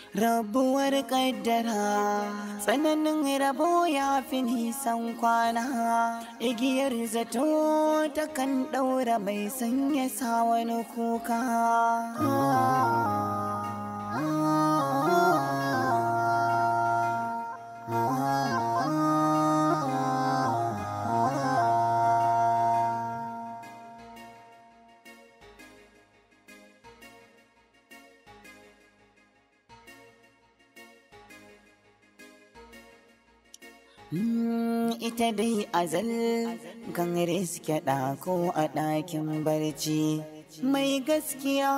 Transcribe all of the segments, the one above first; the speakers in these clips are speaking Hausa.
Rabuwar kaddara tsananin rabo ya fi nisan kwana, igiyar zato ta kan ɗaura mai sanya sa wani kuka. Ita dai azal kan riske ɗako a ɗakin barci, mai gaskiya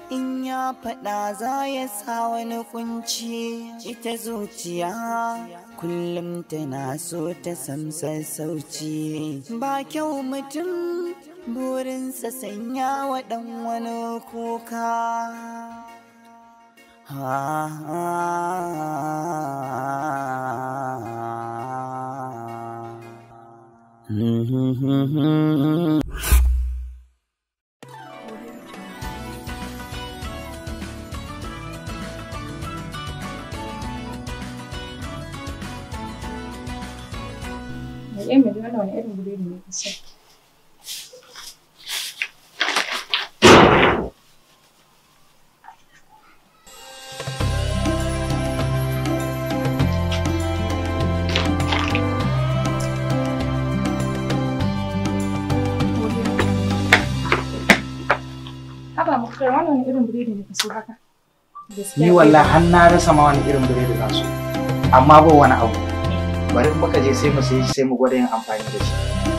in ya faɗa za ya sa wani kunci. Ita zuciya kullum tana so ta samsa sauci, ba kyau mutum burinsa sanya wa ɗan wani kuka. Wani irin biredi ne kusa? Haba Muktar, wannan wani irin biredi ne kaso haka? Ni wallahi har na rasa ma wani irin biredi zan so. Amma ba wani abu. Bari in muka je sai mu sayi sai mu gwada yin amfani da shi.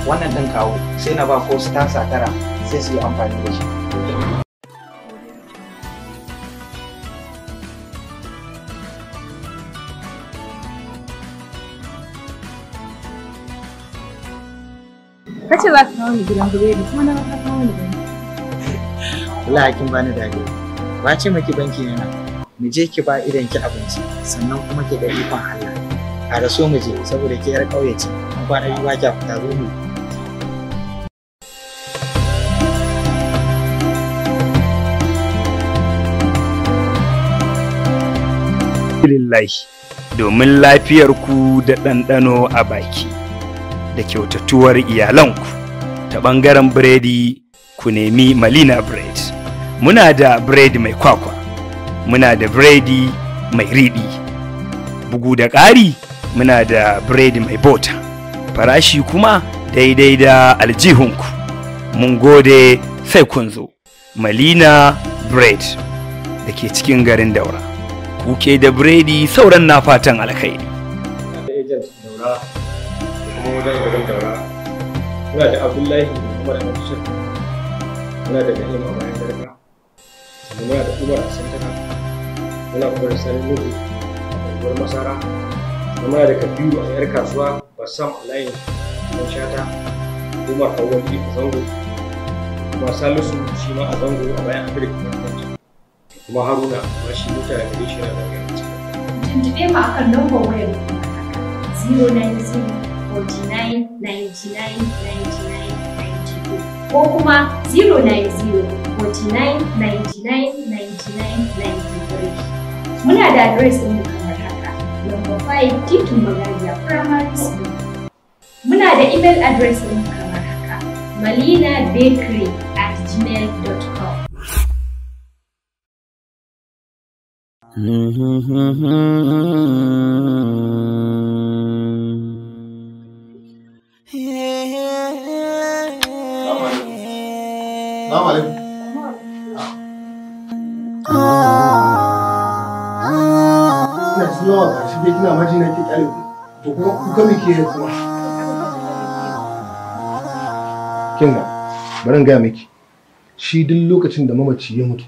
Wannan ɗin kawo sai na ba ko su tasa tara sai su yi amfani da shi. Kace za ka kawo ni gidan biredi kuma na ka kawo ni banki. Wallahi kin bani dariya. Ba ce maki banki ne na. Mu je ki ba idan ki abinci sannan kuma ki ga ikon Allah. A raso mu je saboda ke yar ƙauye ce. Mun kwana biyu ba kya fita zo mu. Alhamdulillahi domin lafiyarku da ɗanɗano a baki da kyautatuwar iyalanku ta ɓangaren biredi ku nemi Malina Bread. Muna da biredi mai kwakwa, muna da biredi mai riɗi, bugu da ƙari muna da biredi mai bota, farashi kuma daidai da aljihunku. Mun gode sai kun zo. Malina Bread da ke cikin garin Daura. Kuke da biredi sauran na fatan alkhairi. Muna da agent Daura da kuma wajen garin Daura. Muna da Abdullahi Muhammad Abdul, muna da Na'im a bayan garka, sannan muna da Umar a Santaka, muna kuma da Sani Nuhu a unguwar Masara, sannan muna da Kabiru a yar kasuwa, Bassam a layin Gidan Shata, Umar Awwali a Zango, kuma Salisu shi ma a Zango a bayan Afirka Conference, kuma Haruna ma shi mutane gare shi yana zagaya a cikin. Tuntuɓe mu akan lambar wayar mu kamar haka 090 49 99 99 92 ko kuma 090 49 99 99 93. Muna da adres ɗinmu kamar haka, number 5 Titin Magajiya Primary School. Muna da email address ɗinmu kamar haka, malinabakery@gmail.com. Salamu alaikum. Ina sallama ga shi dai kina maji na ke kyale ku. To kuma kuka me ke kuma? Kin ga, bari in gaya miki. Shi duk lokacin da mamaci ya mutu,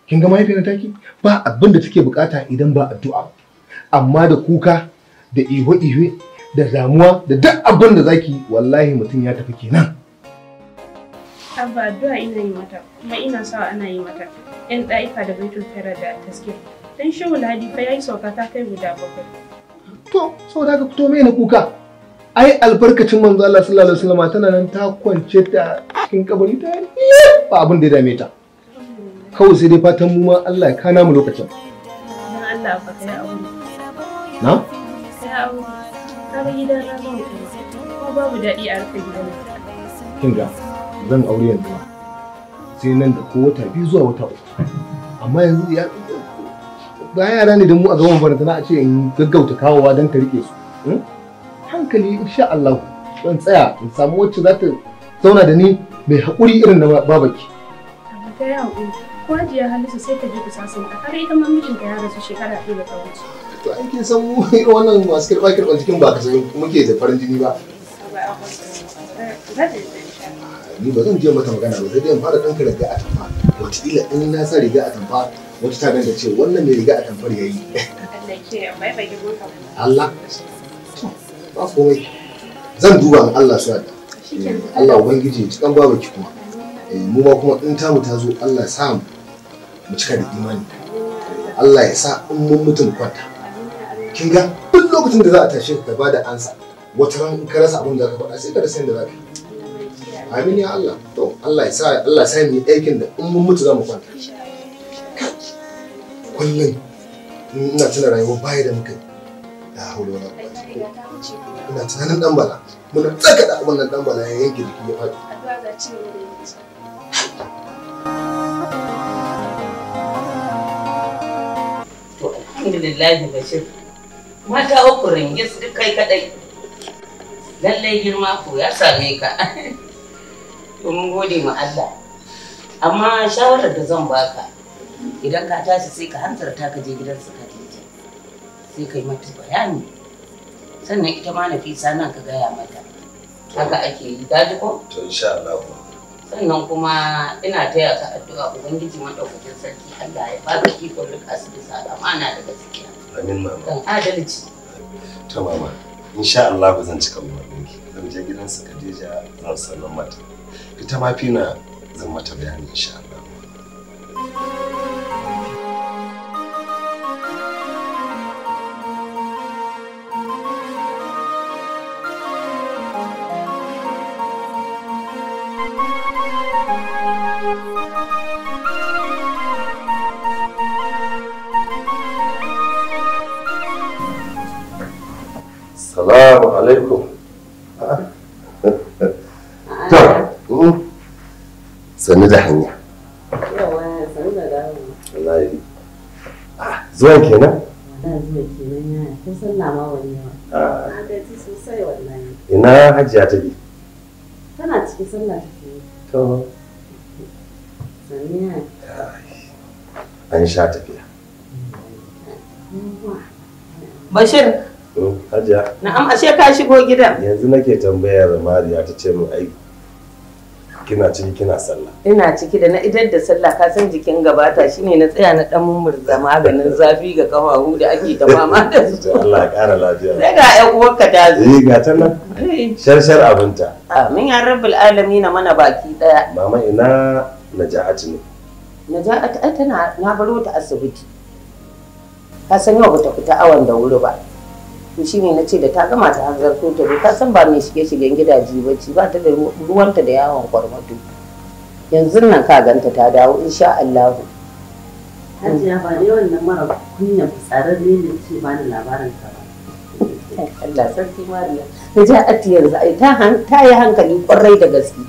kin ga mahaifiyar taki ba abin da take bukata idan ba addu'a. Amma da kuka, da ihu-ihu, da damuwa, da duk abin da zaki, wallahi mutum ya tafi kenan. Abba, addu'a ina yi mata kuma ina sawa ana yi mata. Yan ɗa'ifa da Baitul Fera da Taskir. Dan Shehu Ladi fa yayi sauka ta kai guda 7. To, saboda haka fito mai na kuka. Ai albarkacin manzo Allah sallallahu alaihi wasallam tana nan ta kwance ta cikin kabari ta ba abin da ya dame ta. Kawai sai dai fatan mu ma Allah ya kana mu lokacin. Dan Allah ba kai aure. Na? Kai aure. Ka ga gidan na zan kai. Ko babu daɗi a rufe gidan. Kin ga zan aure yanzu ma. Sai nan da ko wata 2 zuwa wata 3. Amma yanzu ya ba yara ne da mu a gaban barantana a ce in gaggauta kawowa don ka rike su. Hankali insha Allah zan tsaya in samu wacce za ta zauna da ni mai haƙuri irin na babaki. Amma kai haƙuri. Ko Hajiya Halisu sai ka je ku sasanta har ita ma mijinta ya rasu shekara 1 da ta wuce. To an kin san mu irin wannan masu kirɓa kirɓan jikin ba ka san muke da farin jini ba. Ni ba zan je mata magana ba sai dai in fara ɗanka riga a tamfa. Wataƙila in na sa riga a tamfa wata ta ganta ce wannan mai riga a tamfar ya yi. Allah. Ba komai. Zan duba in Allah su yarda. Allah Ubangiji ya ci kan babaki kuma. Mu ma kuma in tamu ta zo Allah ya sa mu cika da imani. Allah ya sa in mun mutum kwanta. Kin ga duk lokacin da za a tashe ka ba da ansa wata ran in ka rasa abin da ka faɗa sai ka rasa yadda za ka yi. Amin ya Allah. To Allah ya sa Allah ya sa mu yi aikin da in mun mutu za mu kwanta. Kullum ina tuna rayuwar baya da muka yi. La haula wala quwwata illa billah. Ina tunanin dan bala. Muna tsaka da wannan dan bala ya yanke jiki ya faɗi. Addu'a za ci gaba da yi. To alhamdulillah Bashir. Mata uku ringis duk kai kadai. Lallai girma ko ya same ka. To mun gode ma Allah. Amma shawarar da zan baka idan ka tashi sai ka hanzarta ka je gidan su Khadija. Sai ka yi mata bayani. Sannan ita ma Nafisa nan ka gaya mata. Haka ake yi, ka ji ko? To insha Allah. Sannan kuma ina taya ka addu'a Ubangiji madaukakin sarki Allah ya baka ikon rika su bisa amana da gaskiya. Amin mama. Dan adalci. To mama, insha Allah zan cika umarninki. Zan je gidan su Khadija zan sanar mata. Ita ma Fina zan mata bayani insha Allah. Salamu alaikum. To, sannu da hanya. Yawa, sannu da dawo. Wallahi. Zuwan kenan? Wallahi zuwan kenan yaya. Ko sallah ma wani yawa. Na gaji sosai wallahi. Ina Hajiya take? Tana cikin sallah take. To. Sannu yaya. An sha tafiya. Bashir. Hajiya. Na'am, ashe ka shigo gidan. Yanzu nake tambayar Mariya ta ce min ai kina ciki kina sallah. Ina ciki da na idar da sallah ka san jikin gabata shine na tsaya na dan mummurza maganin zafi ga kafahu da ake ta fama da su. Allah ya kara lafiya. Sai ga ƴan uwarka ta zo. Eh ga ta nan. Sharshar abinta. Amin ya rabbul alamin mana baki daya. Mama ina Naja'atu ne. Naja'atu ai tana na baro ta asibiti. Ka san yau bata fita awon da wuri ba. To shine na ce da ta gama ta hanzarto ta zo, ka san ba mai shige-shigen gidaje ba ce, ba ta da ruwanta da yawon kwarmato. Yanzu nan ka ganta ta dawo insha Allah. Hajiya ba dai wannan mara kunya fitsararre ne ce ba ni labarin ta ba. Allah sarki Mariya. Naja'atu yanzu ai ta yi hankali kwarai da gaske.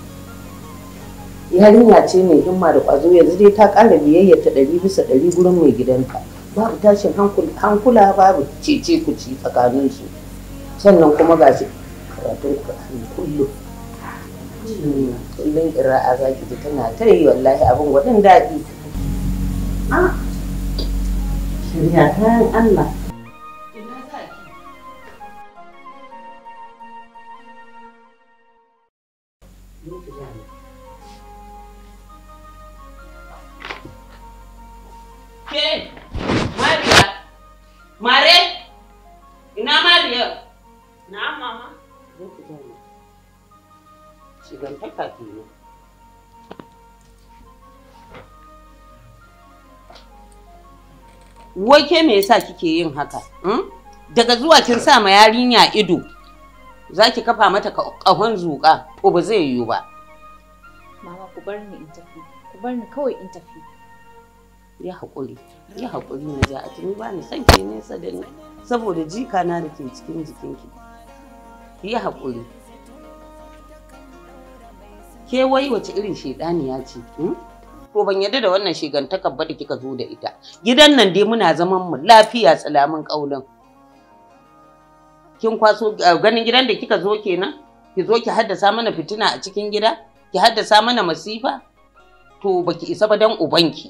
Yarinya ce mai himma da ƙwazo, yanzu dai ta ƙara biyayya ta 100% gurin mai gidanta. Babu tashin hankula, babu cece kuci tsakaninsu. Sannan kuma ga shi karatun Qur'ani kullum. Kullum ƙira'a za ki ji tana ta yi wallahi abin gwanin daɗi. Shirya kayan Allah. Ina za ki? Ke, Mariya, Mare, ina Mariya? Na'am mama. Zo ki zauna. Shigantaka kenan. Wai ke me yasa kike yin haka? Daga zuwa kin sa ma yarinya ido, za ki kafa mata ƙahon zuƙa, to ba zai yiwu ba. Mama ku bar ni in tafi, ku bar ni kawai in tafi. Ya haƙuri, ya haƙuri na ja a tuni ba ni son ki nesa da ni saboda jika na da ke cikin jikinki. Ki yi haƙuri. Ke wai wace irin shedaniya ce? To ban yarda da wannan shigantakar ba da kika zo da ita. Gidan nan dai muna zaman mu lafiya tsalamin ƙaunin. Kin kwaso ganin gidan da kika zo kenan? Ki zo ki haddasa mana fitina a cikin gida? Ki haddasa mana masifa? To baki isa ba dan ubanki.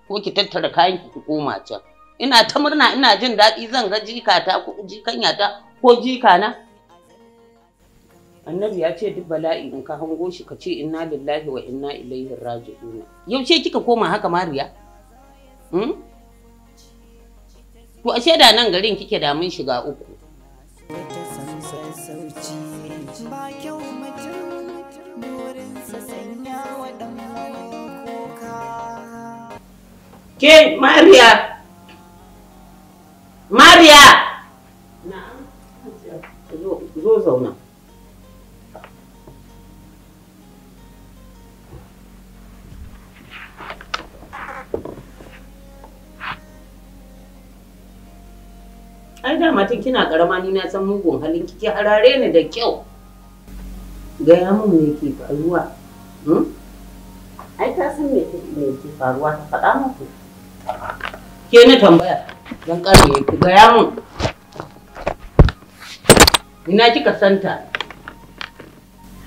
Ko ki tattara kayanki ki koma can. Ina ta murna ina jin daɗi zan ga jikata ko jikanyata ko jikana. Annabi ya ce duk bala'i in ka hango shi ka ce inna lillahi wa inna ilaihi raji'un. Yaushe kika koma haka Mariya? To ashe da nan garin kike da mun shiga uku. Ba kyau mutum burinsa sanya wa ɗan kuka. Ke Mariya! Mariya! Na'am. Zo zauna. Ai dama tun kina karama ni na san mugun halin ki, ki harare ni da kyau. Gaya mun me ke faruwa? Ai ta san me ke faruwa, ta faɗa muku. Ke na tambaya dan kare ki gaya mun. Ina kika santa?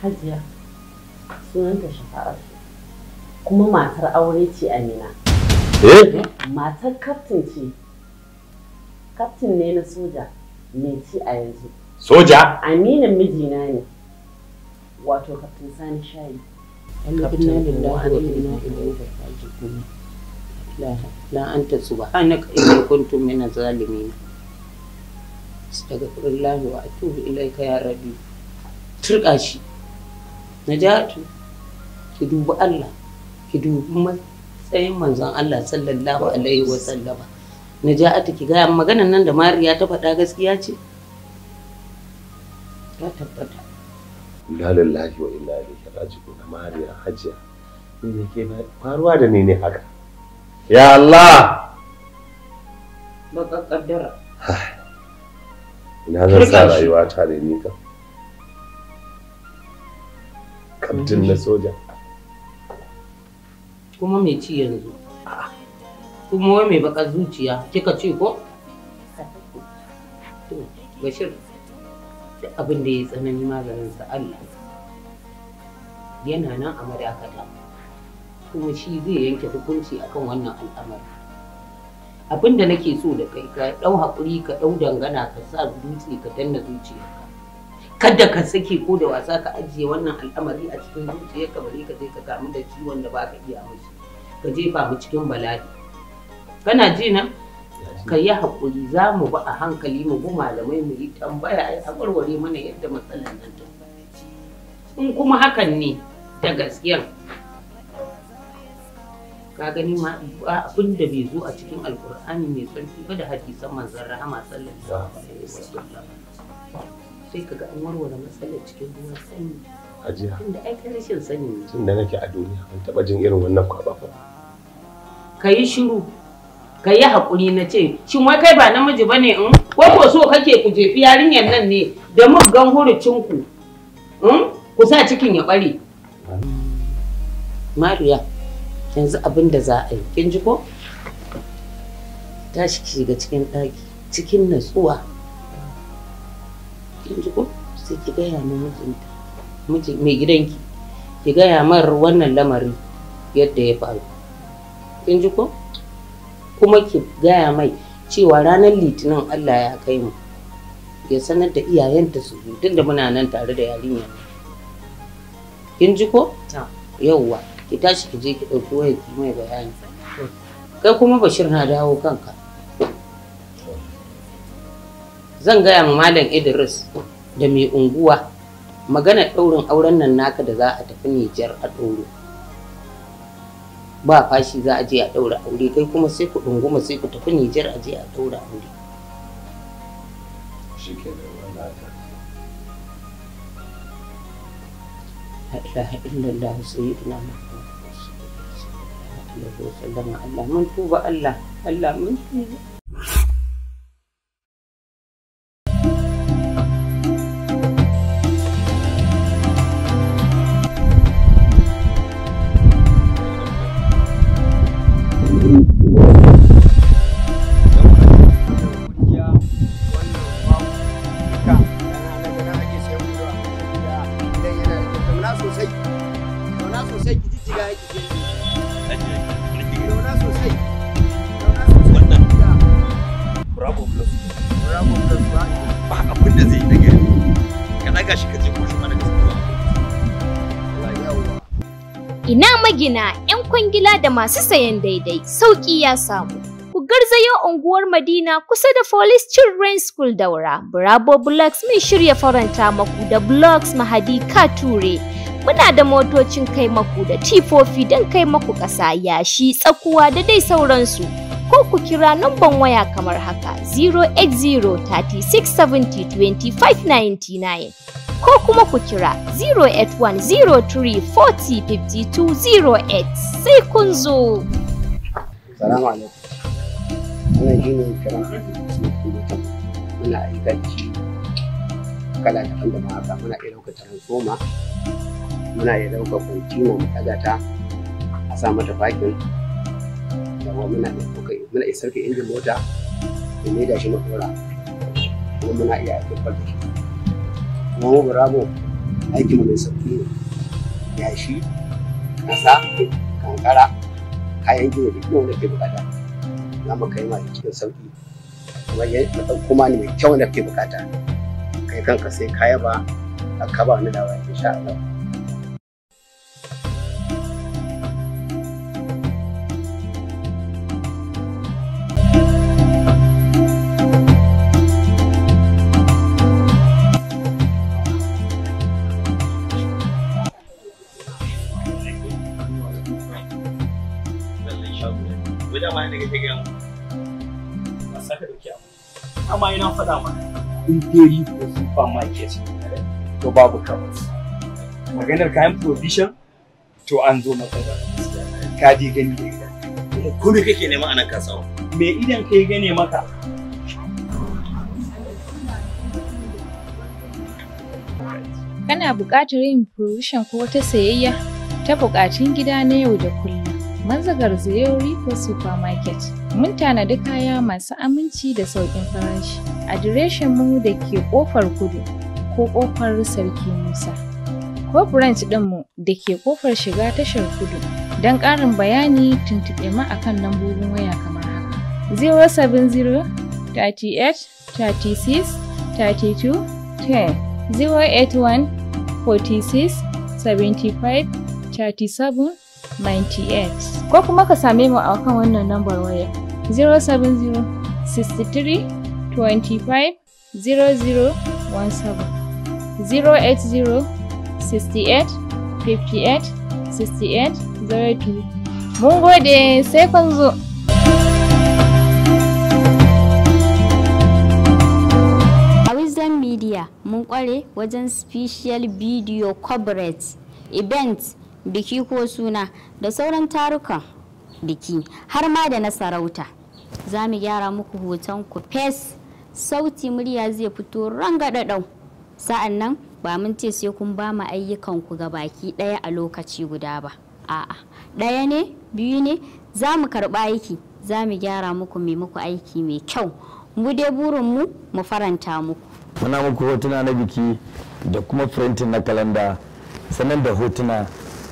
Hajiya, sunanta Shafa'atu. Kuma matar aure ce Amina. Eh? Matar kaftin ce. Kaftin ne na soja mai ci a yanzu. Soja? Aminin mijina ne. Wato Kaftin Sani Shayi. Inna lillahi wa inna ilaihi raji'un. La anta subhanaka inni kuntu minaz zalimin. Astaghfirullah wa atubu ilaika ya rabbi. Turka shi. Najatu, ki dubi Allah, ki dubi matsayin manzon Allah sallallahu alaihi wa sallama. Najatu, ki gaya maganan nan da Mariya ta faɗa gaskiya ce? Ta tabbata. Inna lillahi wa inna ilaihi raji'un. Mariya, Hajiya, ni ne ke faruwa da ni ne haka? Ya Allah! Baka kaddara. Ina zan sa rayuwa ta da ni kam. Kaftin na soja. Kuma mai ci yanzu? Kuma wai mai baka zuciya kika ce ko? To, Bashir, duk abin da ya tsanani maganinsa Allah. Yana nan a madakata. Kuma shi zai yanke hukunci akan wannan al'amari. Abin da nake so da kai, ka ɗau haƙuri, ka ɗau dangana, ka sa dutse ka danna zuciyarka. Kada ka sake ko da wasa ka ajiye wannan al'amari a cikin zuciyarka, bari ka je ka kamu da ciwon da baka iya mishi. Ka jefa mu cikin bala'i. Kana ji na? Ka yi haƙuri, za mu bi a hankali, mu bi malamai, mu yi tambaya a warware mana yadda matsalar nan ta. In kuma hakan ne da gaskiya, ka gani ma abin da bai zo a cikin Alƙur'ani mai tsarki ba da hadisan manzon rahama sallallahu alaihi wasallam. Sai kaga an warware matsalar cikin ruwan sanyi. Hajiya. Tunda ai kai rashin sani ne. Tun da nake a duniya ban taɓa jin irin wannan kwaba ba. Ka yi shiru. Ka yi haƙuri na ce, shin wai kai ba namiji ba ne in? Ko ko so kake ku jefi yarinyar nan ne da muggan hurucinku? Ku sa cikin ya ɓare. Mariya, yanzu abin da za a yi, kin ji ko? Tashi ki shiga cikin ɗaki, cikin natsuwa. Kin ji ko? Sai ki gaya ma mijinta, miji mai gidanki, ki gaya mar wannan lamari yadda ya faru. Kin ji ko? Kuma ki gaya mai cewa ranar Litinin Allah ya kai mu, ya sanar da iyayenta su zo, tunda muna nan tare da yarinya. Kin ji ko? Yauwa, ki tashi ki je ki ɗauki wayar ki mai bayani. Kai kuma Bashir na dawo kanka. Zan gaya ma Malam Idris da mai unguwa maganar ɗaurin auren nan naka da za a tafi Nijar a ɗauro. Ba fashi za a je a ɗaura aure, kai kuma sai ku ɗunguma sai ku tafi Nijar a je a ɗaura aure. Shi kenan wannan haka. La ilaha illallah sayyidina Muhammad. alaihi wasallam. Allah mun tuba, Allah, Allah mun tuba. Ina magina 'yan kwangila da masu sayan daidai, sauƙi ya samu. Ku garzayo unguwar Madina kusa da Police Children's School Daura. Bravo Blocks mun shirya faranta maku da Blocks Mahadi Kature. Muna da motocin kai maku da tifofi don kai maku ƙasa, yashi, tsakuwa da dai sauransu. Ko ku kira namban waya kamar haka 080 36 70 25 99. Ko kuma ku kira 08103405208 sai kun zo. Salamu alaikum. Wannan shi ne kiran muna aikaci kala daban-daban haka. Muna iya ɗaukar transformer, muna iya ɗaukar kwantina mu ɗaga ta a sa mata fakin. Yawa muna iya ɗaukar, muna iya sarki injin mota mu maida shi mu ɗora, kuma muna iya aikin kwal da shi. Kuma Bravo aikin mu mai sauƙi ne, yashi, ƙasa, kankara, kayan gini duk wanda ke bukata za mu kai ma cikin sauƙi. Kuma ya ɗauko ma ne mai kyau wanda ke bukata, kai kanka sai ka yaba ka ba wani labari insha Allah. Amma ina faɗa maka, in dai ko supermarket to babu kamar maganar kayan provision, to an zo matsala ka dai gani da idan. Kuma ko me kake nema anan ka samu? Me idan kai gane maka. Kana buƙatar yin provision ko wata sayayya ta buƙatun gida na yau da kullum, Maza garzayo Rico Supermarket. Mun tanadi kaya masu aminci da sauƙin farashi. Adireshin mu da ke ƙofar kudu ko ƙofar Sarki Musa. Ko branch ɗinmu da ke ƙofar shiga tashar kudu. Don ƙarin bayani, tuntuɓe mu akan lambobin waya kamar haka: 070 38 36 32 10, 081 46 75 37 98, ko kuma ka same mu a kan wannan lambar waya 070 63 25 00 17, 080 68 58 68 02. Mun gode, sai kun zo. A Wisdom Media mun kware wajen special video coverage, events, biki ko suna da sauran tarukan biki, har ma da na sarauta. Za mu gyara muku hoton ku fes, sauti, murya zai fito rangadadau. Sa'an nan ba mun ce sai kun ba mu ayyukan ku ga baki ɗaya a lokaci guda ba, a'a, ɗaya ne, biyu ne, za mu karɓa aiki, za mu gyara muku, mai muku aiki mai kyau. Mu dai burin mu mu faranta muku. Muna muku hotuna na biki da kuma printing na kalanda, sannan da hotuna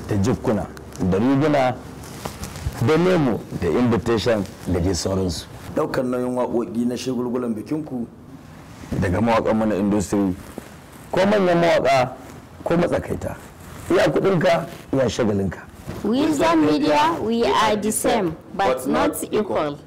da jikkuna da riguna da lemo da invitation da dai sauransu. Daukar nauyin waƙoƙi na shagulgulan bikinku daga mawaƙan mana industry, ko manyan mawaƙa ko matsakaita, iya kuɗinka iya shagalinka. Wisdom Media, we are the same but not equal.